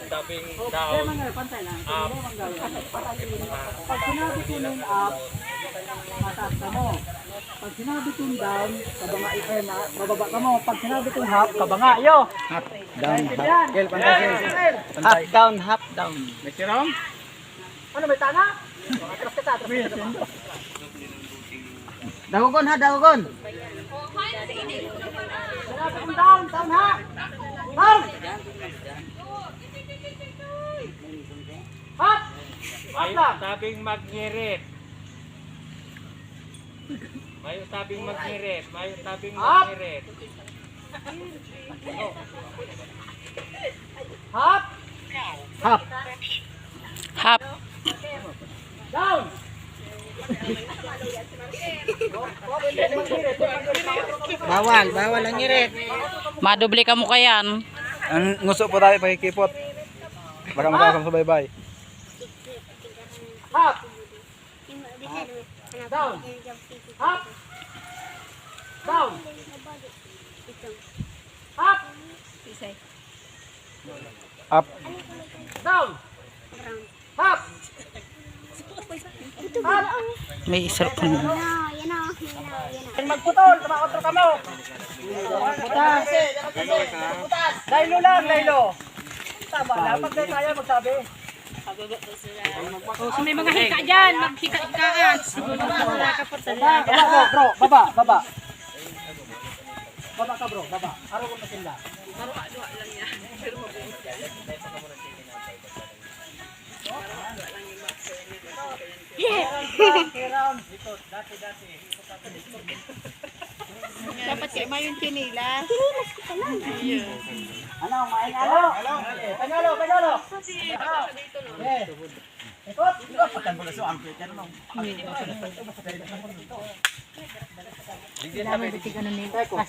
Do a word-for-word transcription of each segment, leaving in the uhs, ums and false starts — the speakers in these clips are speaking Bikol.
Tabing down. Up. Pag sinabi ko ning up, mataas kamo. Pag sinabi kong down, kabanga, eh, ma-, mababa kamo. Pag sinabi kong half, kabanga, yo. Half down, half. Naintindihan? Kel, pantay, kel. Half down, half down. May sirong? Ano, may tanga? Atras ka sa, atras ka sa. Dagogon ha, dagogon. Sinabi kong down, down ha. Down. Half. Half lang. Tabing magngirit. Mayo tabing magngirit, mayo tabing magngirit. Hap! Hap! Hap! Down! Bawal, bawal ang ngirit. Madoble ka mo kayan. Ang nguso po tayo, pakikipot. Baka makakasabay-bay. Hap! Down. Up. Down. Up. Up. Down. Up. Up. May isa pa na. Magputol, tumakot ka mo. Butas. Butas. Laylo lang, laylo. Tama na, pag may kaya magsabi. O, so may mga hika dyan, maghika-hikaan. Wala ka po sa Baba, baba, bro, bro, baba, baba. Baba ka, bro, baba. Araw ko na sila. Dapat kayo may yung chinilas. Chinilas ko pala. Ayun. Ano, main ano? Panalo, panalo. Eh. Ikot. Dami bitig ano ni Pascua.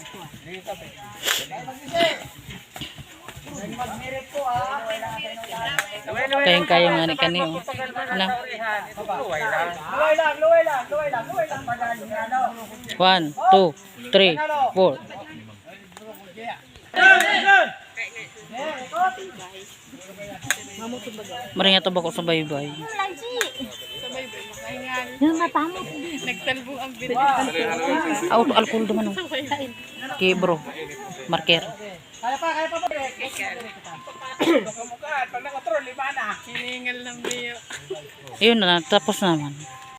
Magmirit ko, ha. Kayang-kaya nga ni kani, oh. Ano? Luway lang, luway lang, luway lang, luway lang. Pag ano, ano. One, two, three, four. Maringat ba ko sa baybay? Yan, matamot. Nagtalbo ang bilis. Auto alcohol naman, oh. Kay bro. Marker. Kaya pa, kaya pa, pa. Hiningal ng biyo. Yun na, tapos naman.